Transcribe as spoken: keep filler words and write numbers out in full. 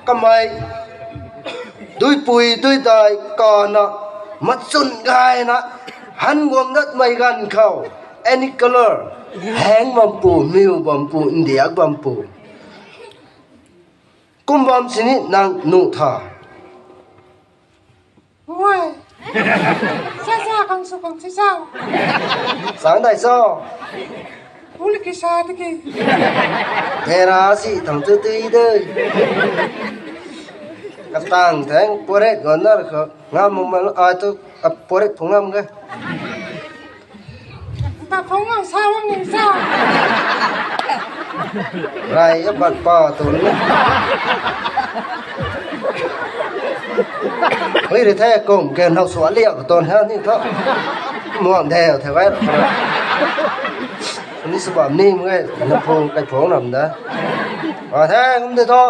kamei duipui duidai kana machun gayna han guang datmei ganv khou any colour, heng bampu, miw bampu, ndiak bampu, kum bam sini nang nuh tha. Oi. Sa sa kang su kang si sa. Sang dai so. Uli ki sa tiki. Tera si thang tu tui de. Katang theng poret gonar kho. Ngam mong man ai tu a poret phung ngam ge. Ta phung ngam sa wang ni sa. Rai a bat pa tu ni. Hui ri the kum ke nau sua liak ton ha ni tho. Muang de the wai. Ni sua bam ni mwe na phung kai phung nam da. A the kum de tho.